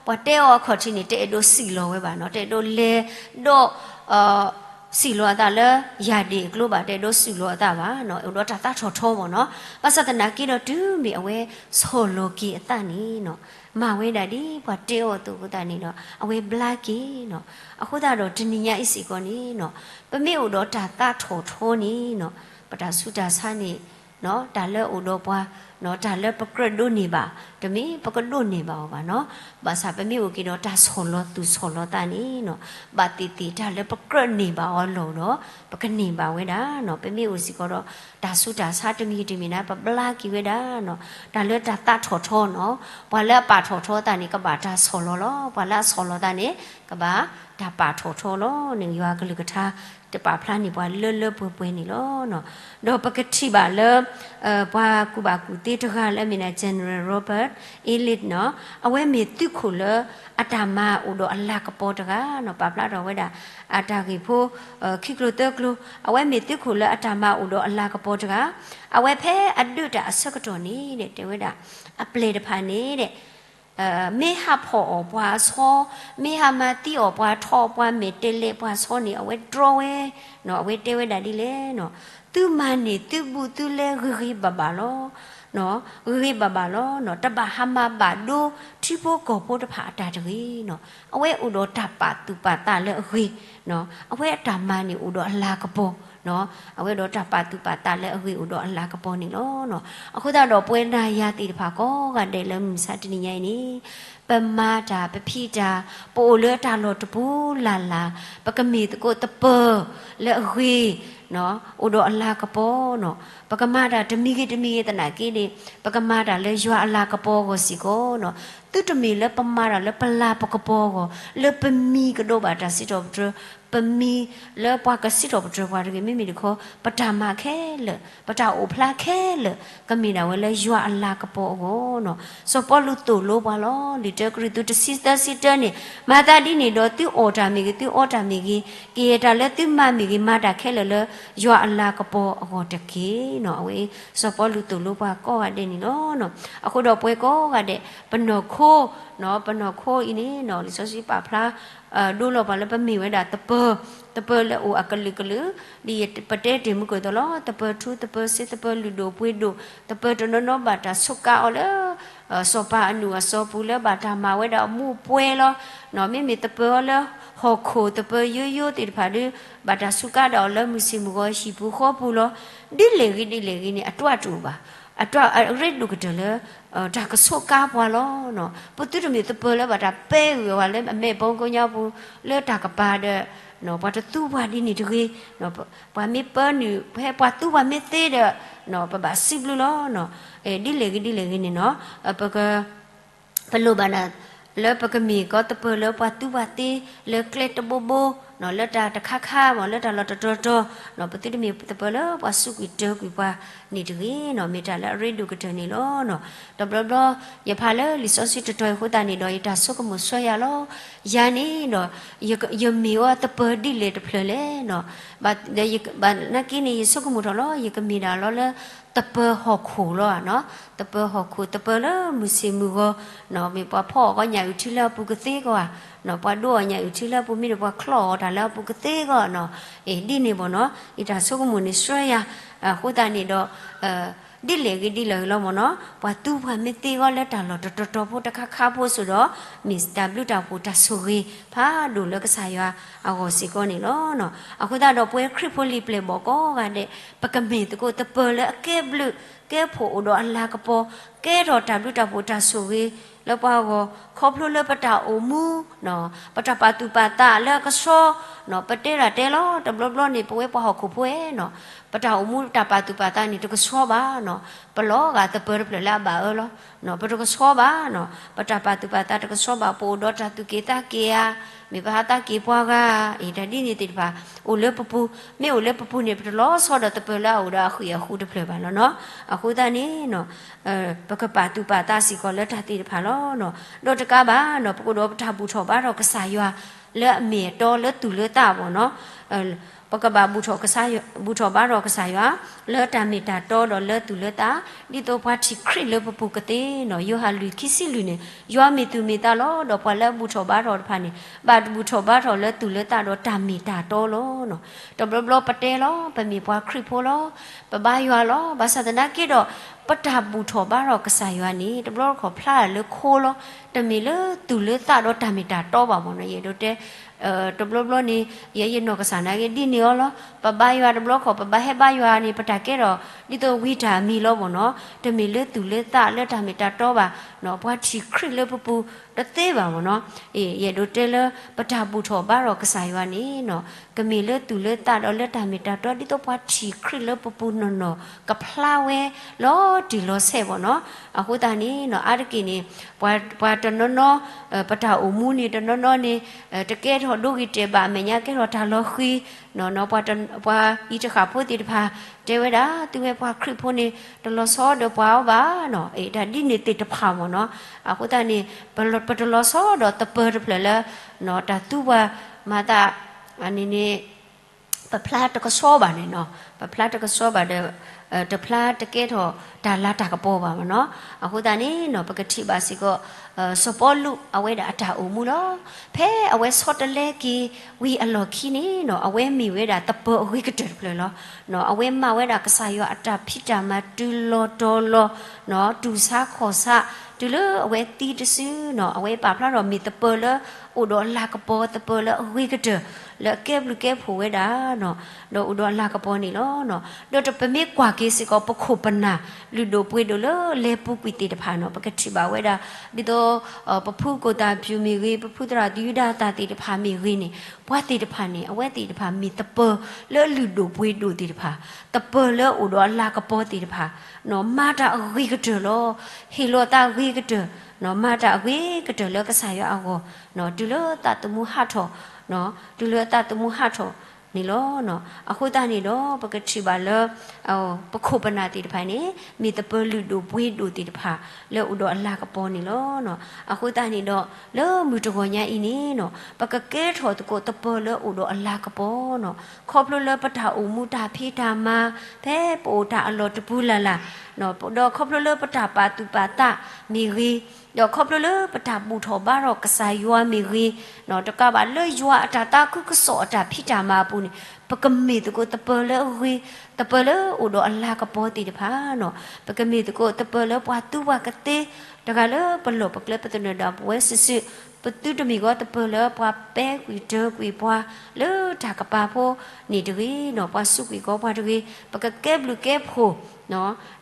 ပှၤတဲအီၤအခီၣ်ထံးန့ၣ် တအဲၣ်ဒိးစံၣ်လီၤဝဲဘၣ်န့ၣ်, တအဲၣ်ဒိးလဲၤဒီး စံၣ်လီၤအသးလၢယၢ်ဒ့ၣ်အကျိဘၣ်, တအဲၣ်ဒိးစံၣ်လီၤအသးဘၣ်န့ၣ်, အိၣ်ဒီးတၢ်သးထီၣ်ထီဘၣ်န့ၣ်. ဘၣ်ဆၣ်သနာ်က့ဒီးတုၤမ့ၢ်အဝဲဆီၣ်လီၤက့ၤအသးန့ၣ်န့ၣ်, မၤဝဲဒၣ်ဒ်ပှၤတဲအီၤအသိးအဃိသတးန့ၣ်ဒီး အဝဲဘျါက့ၤန့ၣ်. အဃိသတးဒီးတနံၤညါအံၤစ့ၢ်ကီးန့ၣ်န့ၣ်, ပမ့ၢ်အိၣ်ဒီးတၢ်သးထီၣ်ထီန့ၣ်န့ၣ်, ပတၢ်ဆူးတၢ်ဆါန့ၣ် တၢ်လၢအိၣ်ဒီးပှၤ, တၢ်လၢပကြၢးဒိးန့ၢ်ဘၣ်, တမ့ၢ်ပကဒိးန့ၢ်ဘၣ်အီၤဘၣ်န့ၣ်. ဘၣ်ဆၣ်ပမ့ၢ်အိၣ်က့ၤဒီးတၢ်ဆီၣ်လီၤသူၣ်ဆီၣ်လီၤသးန့ၣ်န့ၣ်, ဘၣ်သ့ၣ်သ့ၣ်တၢ်လၢပကြၢးန့ၢ်ဘၣ်အီၤလီၢ်ဒီး ပကန့ၢ်ဘၣ်ဝဲဒၣ်န့ၣ်. ပမ့ၢ်အိၣ်စ့ၢ်ကီးဒီး တၢ်ဆူးတၢ်ဆါတမံၤတမံၤန့ၣ် ပဘျါက့ၤဝဲဒၣ်န့ၣ်. တၢ်လၢတၢ်သးထီၣ်ထီန့ၣ်, ပှၤလၢအပာ်ထီၣ်ထီသးန့ၣ် ကဘၣ်တၢ်ဆီၣ်လီၤလီၤ. ပှၤလၢအဆီၣ်လီၤသးန့ၣ် ကဘၣ်တၢ်ပာ်ထီၣ်ထီလီၤန့ၣ်. ယွၤအကလုၢ်ကထါ တပာ်ဖျါန့ၢ်ပှၤလၢလၢပှဲၤပှဲၤန့ၣ်လီၤ. ဒီးပကထံၣ်ဘၣ်လၢ ပှၤကူၣ်ဘၣ်ကူၣ်သ့တဂၤလၢအမ့ၢ်ဒၣ် General Robert Elliott န့ၣ်, အဝဲမ့ၢ်သုးခိၣ်လၢအတၢ်မၤအိၣ်ဒီးအလၤကပီၤတဂၤန့ၣ်, ပာ်ဖျါထီၣ်ဝဲဒၣ် အတၢ်ဂ့ၢ်ဖိ ခံကျိၤသၢကျိၤ, အဝဲမ့ၢ်သုးခိၣ်လၢအတၢ်မၤအိၣ်ဒီးအလၤကပီၤတဂၤ, အဝဲဖဲအဒုးတၢ်အဆၢကတီၢ်န့ၣ် တဲဝဲဒၣ် အပျဲၢ်တဖၣ်န့ၣ် မ့ၢ်ဟးဖီၣ်အီၤပှၤအဆီ, မ့ၢ်ဟးမၤသံအီၤပှၤထီ, ပှၤမဲာ်တဲးလဲးပှၤဆီန့ၣ် အဝဲတြီဝဲ, အဝဲတဲဝဲဒၣ်ဒ်လဲၣ်န့ၣ်, သုမၤန့ၢ်သုဘူးသုလဲဂ့ၤဂ့ၤဘၣ်ဘၣ်လီၤ. ဂ့ၤဂ့ၤဘၣ်ဘၣ်လီၤ. တဘၣ်ဟးမၤဘၣ်ဒိထံဖိကီၢ်ဖိတဖၣ်အတၢ်တဂ့ၤန့ၣ်. အဝဲအိၣ်ဒီးတၢ်ပာ်သူၣ်ပာ်သးလၢအဂ့ၤ, အဝဲအတၢ်မၤန့ၣ်အိၣ်ဒီးအလၤကပီၤ, အဝဲဒီးတၢ်ပာ်သူၣ်ပာ်သးလၢအဂ့ၤအိၣ်ဒီးအလၤကပီၤန့ၣ်လီၤ. အဃိသတးဒီးပဝဲနၤယၤသ့ၣ်တဖၣ်ကိးဂၤဒဲးလၢမုၢ်မဆါတနံၤညါအံၤန့ၣ်, ပမၤတၢ်ပဖံးတၢ်, ပအိၣ်လၢတၢ်လီၢ်တပူၤလၢ်လၢ်, ပကမ့ၢ်သကိးသပၢၤလၢအဂ့ၤ အိၣ်ဒီးအလၤကပီၤန့ၣ်. ပကမၤတၢ်တမံၤဂ့ၤတမံၤဂ့ၤသနာ်က့န့ၣ် ပကမၤတၢ်လၢယွၤအလၤကပီၤအဂီၢ်စ့ၢ်ကီးန့ၣ်. သုတမ့ၢ်လၢပမၤတၢ်လၢပလၤပကပီၤအဂီၢ်, လၢပမံၤကဒိးဘၣ်တၢ်စံးထီၣ်ပတြၢၤ, ပမံၤလၢပှၤကစံးထီၣ်ပတြၢၤပှၤတဂ့ၤ, မ့မ့ၢ်တခီ ပတၢ်မၤခဲလၢာ်, ပတၢ်အိၣ်ဖျါခဲလၢာ် ကမ့ၢ်ဒၣ်ဝဲလၢယွၤအလၤကပီၤအဂီၢ်န့ၣ်. စီၤပီလူးသိၣ်လိပှၤလီၤ. လံာ်တၢကရံၣ်သူးတဆံသၢဆံတၢန့ၣ်, မၤသးဒ်န့ၣ်ဒီး သုအီၣ်တၢ်မ့ၢ်ဂ့ၤ, သုအီတၢ်မ့ၢ်ဂ့ၤ, ကယဲၢ်တၢ်လၢသုမၤမ့ၢ်ဂ့ၤ, မၤတၢ်ခဲလၢာ်လၢယွၤအလၤကပီၤအဂီၢ်တက့ၢ်န့ၣ်. အဝဲ စီၤပီလူးသိၣ်လိပှၤကိးဂၤဒဲးန့ၣ်လီၤ. အဃိဒီးပဝဲကိးဂၤဒဲး ပနီၢ်ခိ, ပနီၢ်ခိအံၤန့ၣ် လံာ်စီဆှံပာ်ဖျါ ဒိလီၤပှၤလၢပမ့ၢ်ဝဲဒၣ်သပၢၤ, သပၢၤလၢအိၣ်အကလုာ်ကလုာ်, ဒ်ပတဲတ့ၢ်မုၢ်ကၢၢ်သိးလီၤ. သပၢၤထူ, သပၢၤစ့, သပၢၤလုၢ်ဒိၣ်ပှ့ၤဒိၣ်, သပၢၤတနီၤနီၤဘၣ်တၢ်ဆိးကါအီၤလၢ စီၤပၤအနုာ်အစီၤပူၤလၢဘၣ်တၢ်မၤဝဲဒၣ်အမူးအပွဲလီၤ. မ့မ့ၢ်သပၢၤအီၤလၢဟီၣ်ခိၣ်, သပၢၤယိယိသ့ၣ်တဖၣ်ဒီး ဘၣ်တၢ်စူးကါဒၣ်အီၤလၢမုၢ်ဆ့ၣ်မုၢ်ဂီၤဟံၣ်ပူၤဃီပူၤလီၤ. ဒ်လဲၣ်ဂ့ၤဒ်လဲၣ်ဂ့ၤန့ၣ် အတွးတအိၣ်ဘၣ်. အတွးအရ့ဒိၣ်ကတၢၢ်လၢ တၢ်ကဆိးကါပှၤလီၤ. ပသုတမ့ၢ်သပၢၤလၢဘၣ်တၢ်ပဲဂုာ်ဝဲလၢအမဲာ်ဘီကိညါပူၤ လၢတၢ်ကပၤဒီး ပှၤတသူပှၤဒ်န့ၣ်တဂ့ၤ. ပှၤမ့ၢ်ပၢနုာ် ဖဲပှၤသူပှၤမ့ၢ်သ့ဒီး ပဘၣ်စံးဘျုးလီၤ. ဒ်လဲၣ်ဂ့ၤဒ်လဲၣ်ဂ့ၤန့ၣ်န့ၣ် ပက ပလိၣ်ဘၣ်ဒၣ် လၢပကမ့ၢ်ကီးသပၢၤလၢပှၤသူပှၤသ့ လၢကျဲတဘိဘိ လၢတၢ်တခါခါ လၢတၢ်လီၢ်တတီၤတီၤ, ပသုတမ့ၢ်သပၢၤလၢပှၤစူးကွံာ်တၢကွံာ်ပှၤန့ၣ်တဂ့ၤ, မ့ၢ်တၢ်လၢအရ့ဒိၣ်ကတၢၢ်န့ၣ်လီၤ. တဘျီဘျီ ယဖးလၢလံာ်စီဆှံတတီၤအံၤအဃိသတးန့ၣ်ဒီး ယတၢ်ဆိကမိၣ်ဆှၢယၤလီၤ. ယၤန့ၣ်ဒီး ယမ့ၢ်အီၤသပၢၤဒ်လဲၣ်တဖျၢၣ်လဲၣ်. ဘၣ်သနာ်က့န့ၣ် ယဆိကမိၣ်ထီၣ်လီၤ, ယကမ့ၢ်ဒၣ်လီၤလၢ သပၢၤဟီၣ်ခိၣ်လီၤ. သပၢၤဟီၣ်ခိၣ် သပၢၤလၢမုၢ်ဆ့ၣ်မုၢ်ဂီၤ, မ့ၢ်ပှၤဖီၣ်အီၣ်ကီးညၣ်အုၣ်ထံလၢအပူၤကသ့ကီးဧါ, ပှၤဒိးအီၣ်ညၣ်အုၣ်ထံလၢအပူၤ မ့ၢ်ဒီးပှၤချီၣ်အီၣ်တၢ်လၢအပူၤကသ့ကီးနီၤ. အ့ ဒ်န့ၣ်ဘၣ်နီၤ, ယတၢ်ဆိကမိၣ်န့ၣ်ဆှၢယၤ, အဃိသတးန့ၣ်ဒီး ဒ်လဲၣ်ဂ့ၤဒ်လဲၣ်ဂ့ၤလီၤမ့ၢ်နီၤ, ပှၤသူပှၤမ့ၢ်သ့အီၤလၢတၢ်လီၢ်တတီၤတီၤဖိတခါခါဖိစ့ၢ်ဒီး မ့ၢ်တၢ်ဘျုးတၢ်ဖှိၣ်တၢ်ဆိၣ်ဂ့ၤဖးဒိၣ်လၢကစၢ်ယွၤအဂီၢ်စ့ၢ်ကီးန့ၣ်လီၤ. အဃိသတးဒီးပဝဲခရံာ်ဖိလံာ်ပျဲၢ်ဘီၣ်ကိးဂၤဒဲး ပကမ့ၢ်သကိးသပၢၤလၢအကဲဘျုးကဲဖှိၣ်အိၣ်ဒီးအလၤကပီၤ, ကဲထီၣ်တၢ်ဘျုးတၢ်ဖှိၣ်တၢ်ဆိၣ်ဂ့ၤလၢပှၤအဂီၢ်, ခီဖျိလၢပတၢ်အိၣ်မူ ပတၢ်ပာ်သူၣ်ပာ်သးလၢအကဆှီ, ပတဲဒၣ်တဲလီၤ, တဘျီဘျီန့ၣ် ပဝဲပှၤဟီၣ်ခိၣ်ဖိနီၤ, ပတၢ်အိၣ်မူတၢ်ပာ်သူၣ်ပာ်သးန့ၣ် တကဆှီဘၣ်နီၤ, ပလီၤဂာ်သပၢၤတဖျၢၣ်လၢအဘၣ်အၢလီၤ, ပတကဆှီဘၣ်နီၤ, ပတၢ်ပာ်သူၣ်ပာ်သးတကဆှီဘၣ်, ပအိၣ်ဒီးတၢ်သူၣ်က့ၣ်သးက့ၣ်ဧါ, မ့ၢ်ပဟးသးက့ၣ်ပှၤဂၤ, အ့ တၢ်ဒ်န့ၣ်သ့ၣ်တဖၣ် အိၣ်လၢပပူၤ, မ့ၢ်အိၣ်လၢပပူၤန့ၣ် ပတလီၤဆီဒီးသပၢၤလၢအအိၣ်ဒီးအဃံၢ်အဃူတဖျၢၣ်ဘၣ်လီၤနီၤ. အဃိသတးန့ၣ် ပကပာ်သူၣ်ပာ်သးစ့ၢ်ကီးလၢတၢ်သ့ၣ်တဖၣ်လီၤ. ဒီးတကးဘၣ်နီၤ, ပကအိၣ်ဒီးပတၢ်ဘူၣ်ထီၣ်ဘါထီၣ်ကစၢ်ယွၤ လၢအမ့ၢ်အတီလၢသူၣ်လၢသးဘၣ်နီၤ, ပကဘၣ်ဘူၣ်ထီၣ်ကစၢ်ယွၤ, ဘူၣ်ထီၣ်ဘါထီၣ်ကစၢ်ယွၤ လၢတၢ်မ့ၢ်တၢ်တီဒီးလၢသူၣ်လၢသး, ဒ်သိးပှၤထံၣ်ခရံာ်လၢပပူၤကသ့နီၤ. ယိၤဟၣ်လွံၢ်ခံဆံလွံၢ်န့ၣ် ယွၤမ့ၢ်သူၣ်မ့ၢ်သးလီၤ, ဒီးပှၤလၢအဘူၣ်ထီၣ်ဘါထီၣ်တဖၣ်န့ၣ် ဘၣ်တဘူၣ်ထီၣ်ဘါထီၣ်လၢသူၣ်လၢသးဒီးတၢ်မ့ၢ်တၢ်တီလီၤနီၤ. တဘျီဘျီပတဲလီၤ, ပမ့ၢ်ပှၤခရံာ်ဖိလီၤ, ပဘါယွၤလီၤ, ဘၣ်ဆၣ်သနာ်က့ဒီး ပတၢ်ဘူၣ်ထီၣ်ဘါထီၣ်ကစၢ်ယွၤန့ၣ် တဘျီတခီၣ်ဖျါလၢခိလီၤ, တမ့ၢ်လၢသူၣ်လၢသးဒီးတၢ်မ့ၢ်တၢ်တီဘၣ်မ့ၢ်နီၤ. ယအဲၣ်ဒိးတဲ တဘျီဘျီန့ၣ် ယဲယနီၢ်ကစၢ်နာ်က့ဒ်န့ၣ်အီၤလီၤ. ပဘါယွၤတဘျီခီၣ် ပဘၣ်ဟဲဘါယွၤန့ၣ် ပတၢ်ကဲထီၣ် ဒ်သိးဝံတၢ်အမံၤလီၤမ့ၢ်နီၤ. တမ့ၢ်လၢသူၣ်လၢသးလၢတၢ်မ့ၢ်တၢ်တီဘၣ်နီၤ, ပှၤထံၣ်ခရံာ်လၢပပူၤတသ့ဘၣ်မ့ၢ်နီၤ. အ့ ယအဲၣ်ဒိးတဲလၢ ပတၢ်ဘူၣ်ထီၣ်ဘါထီၣ်ကစၢ်ယွၤန့ၣ်နီၤ, ကမ့ၢ်လၢသူၣ်လၢသးဒီးလၢတၢ်မ့ၢ်တၢ်တီ ဒ်သိးပှၤထံၣ်ခရံာ်လၢပပူၤနီၢ်နီၢ် ကဖျါဝဲလီၤတံၢ်လီၤဆဲးမ့ၢ်နီၤ. အဃိသတးန့ၣ်နီၤ အါတက့ၢ်န့ၣ် ပှၤ ပှၤတနီၤနီၤ ပတၢ်အိၣ်မူန့ၣ် တနီၤနီၤန့ၣ် တကဲထီၣ်ဒိဂ့ၤတဲာ်ဘၣ် အမဲာ်ညါကဲထီၣ်တၢ်လီၤဃံၤနီၤ, ပှၤအံၤတဃၣ်ဖိသ့ၣ်တဖၣ် တဲဝဲဒၣ် သုဝဲပှၤခရံာ်ဖိန့ၣ် တလီၤဆီဒီးပှၤအီၤဘၣ်နီၤ. အ့ တၢ်ဒ်န့ၣ်သ့ၣ်တဖၣ်မ့ၢ်နီၤ. အဃိသတးန့ၣ် ပ ပတလီၤဆီဒီးသပၢၤတဖျၢၣ်လၢ တၢ်သူပှၤမၤသးန့ၣ်န့ၣ် ပဖျါတကဆှီဘၣ်န့ၣ်နီၤ, ပဖျါတကဆှီဘၣ်ဒီး တဖျါတကဲထီၣ်တၢ်လၤတၢ်ကပီၤဘၣ်မ့ၢ်နီၤ. အဃိသတးန့ၣ်နီၤ ပကထံၣ်ဘၣ်စ့ၢ်ကီး စီၤပီလူးအဝဲဒၣ်အတၢ်အိၣ်မူလီၤ. ဖဲအဝဲဆီတလဲက့ၤဝံၤအလီၢ်ခံန့ၣ်နီၤ အဝဲမ့ၢ်ဝဲဒၣ်သပၢၤအဂ့ၤကတၢၢ်တဖျၢၣ်လီၤ. အဝဲမၤဝဲဒၣ်ကစၢ်ယွၤအတၢ်ဖံးတၢ်မၤတုၤလီၤတီၤလီၤ, တူၢ်ဆါခီၣ်ဆါ တုၤလၢအဝဲသံတစုနီၤ အဝဲပာ်ဖျါထီၣ်မ့ၢ်သပၢၤလၢအိၣ်ဒီးအလၤကပီၤ သပၢၤလၢအဂ့ၤကတၢၢ် လၢအကဲဘျုးကဲဖှိၣ်ဝဲဒၣ်နီၤ ဒီးအိၣ်ဒီးအလၤကပီၤန့ၣ်လီၤ. ဒီးပမ့ၢ်ကွၢ်က့ၤစ့ၢ်ကီး ပခိၣ်ပနၢ်လုၢ်ဒိၣ်ပှ့ၤဒိၣ်လၢလဲၤပူၤကွံာ်သ့ၣ်တဖၣ်နီၤ ပကထံၣ်ဘၣ်ဝဲဒၣ် ဒ်သိး ပဖုကိၣ်သၣ်ဖၠူၣ်မ့ၢ်ဂ့ၤ ပဖုသရၣ်ယူဒၤသၣ်သ့ၣ်တဖၣ်မ့ၢ်ဂ့ၤန့ၣ် ပှၤသ့ၣ်တဖၣ်န့ၣ် အဝဲသ့ၣ်တဖၣ်မ့ၢ်သပၢၤလၢအလုၢ်ဒိၣ်ပှ့ၤဒိၣ်သ့ၣ်တဖၣ် သပၢၤလၢအိၣ်ဒီးအလၤကပီၤသ့ၣ်တဖၣ် မၤတၢ်အဂ့ၤကတၢၢ်လီၤ. ဟ့ၣ်လီၤသးဂ့ၤကတၢၢ် မၤတၢ်အဂ့ၤကတၢၢ်လၢကစၢ်ယွၤအဂီၢ် တုၤလၢသးသမူဟးထီၣ် တုၤလၢသးသမူဟးထီၣ်န့ၣ်လီၤ. အဃိသတးန့ၣ်ဒီး ပကထံၣ်ဘၣ်လၢ ပခိၣ်ပနၢ်သ့ၣ်တဖၣ်န့ၣ် မ့ၢ်သပၢၤလုၢ်ဒိၣ်ပှ့ၤဒိၣ်သ့ၣ်တဖၣ် လၢအိၣ်ဒီးအလၤကပီၤန့ၣ်လီၤ. အဃိသတးန့ၣ်ဒီး လၢမုၢ်တဂီၤညါအံၤန့ၣ် ပကကဲထီၣ်သကိးသပၢၤလၢအိၣ်ဒီးအလၤကပီၤနီၤ ခီဖျိလၢပတၢ်အိၣ်မူတၢ်ဖံးတၢ်မၤ ဖဲပအိၣ်တၢ်အလီၢ်တပူၤလၢ်လၢ် ဒီးခီဖျိလၢပတၢ်ပာ်သူၣ်ပာ်သးမ့ၢ်ဂ့ၤ ဒီးခီဖျိလၢပတၢ်ဘူၣ်ထီၣ်ဘါထီၣ်ကစၢ်ယွၤမ့ၢ်ဂ့ၤ တကးဘၣ်လၢယွၤအတၢ်သးခုကစီၣ်အတၢ်ဖံးတၢ်မၤအပူၤန့ၣ် ပကမ့ၢ်သကိးသပၢၤလၢအဂ့ၤ သပၢၤလၢအိၣ်ဒီးအလၤကပီၤသ့ၣ်တဖၣ်နီၤ ပကမ့ၢ်သကိးသပၢၤလၢပှၤသူပှၤကသ့ တဂၤလၢပလီၢ်ပကျဲပသနၢၣ်ဒၣ်ပဝဲစုာ်စုာ် ပသုတမ့ၢ်ကီးသပၢၤလၢပှၤပဲာ်ကွံာ်တၢၤကွံာ်ပှၤ လၢတၢ်ကပၤဖိန့ၣ်တဂ့ၤနီၤ ပှၤစူးကွံာ်ကီးပှၤတဂ့ၤ ပကကဲဘျုးကဲဖှိၣ်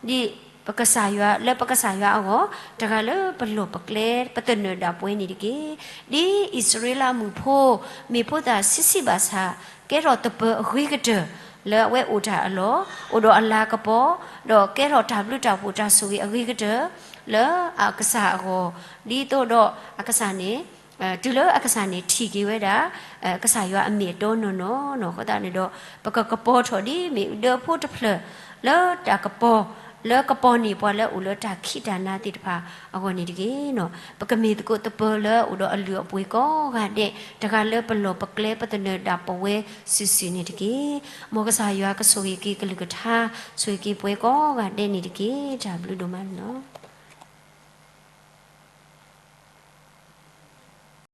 ဒ်ပကစၢ်ယွၤ လၢပကစၢ်ယွၤအဂီၢ် တဂၤလၢပလီၢ်ပကျဲပသနၢၣ်ဒၣ်ပဝဲန့ၣ်တက့ၢ်. ဒ်အံၣ်စရ့လးမုၣ်ဖိ မ့ၢ်ဖိသၣ်ဆံးဆံးဘၣ်ဆၣ် ကဲထီၣ်သပၢၤအဂ့ၤကတၢၢ် လၢအဝဲအိၣ်တၢ်အလီၢ် အိၣ်ဒီးအလၤကပီၤ ဒီးကဲထီၣ်တၢ်ဘျုးတၢ်ဖှိၣ်တၢ်ဆိၣ်ဂ့ၤအဂ့ၤကတၢၢ် လၢအကစၢ်အဂီၢ် ဒ်သိးဒီးအကစၢ်န့ၣ် တုၤလၢအကစၢ်န့ၣ်ထံၣ်က့ၤဝဲဒၣ် ကစၢ်ယွၤအမ့ၢ်အတီနီၢ်နီၢ်နီၢ်အဃိသတးန့ၣ်ဒီး ပကကပီၤထီၣ်ဒ်မ့ၣ်အူဒၢအဖိတဖျၢၣ် လၢတၢ်ကပီၤ လၢကပီၤန့ၢ်ပှၤလၢအအိၣ်လၢတၢ်ခံးတၢ်နၤသ့ၣ်တဖၣ်အဂီၢ်န့ၣ်တက့ၢ်. ပကမ့ၢ်သကိးသပၢၤလၢအအိၣ်ဒီးအလုၢ်အပှ့ၤကိးဂၤဒဲး တဂၤလၢပလီၢ်ပကျဲပသနၢၣ်ဒၣ်ပဝဲစုာ်စုာ်န့ၣ်တက့ၢ်. မ်ကစၢ်ယွၤကဆိၣ်ဂ့ၤက့ၤကလုၢ်ကထါ ဆိၣ်ဂ့ၤက့ၤပှၤကိးဂၤဒဲးန့ၣ်တက့ၢ်. တၢ်ဘျုးဒိၣ်မးန့ၣ်လီၤ.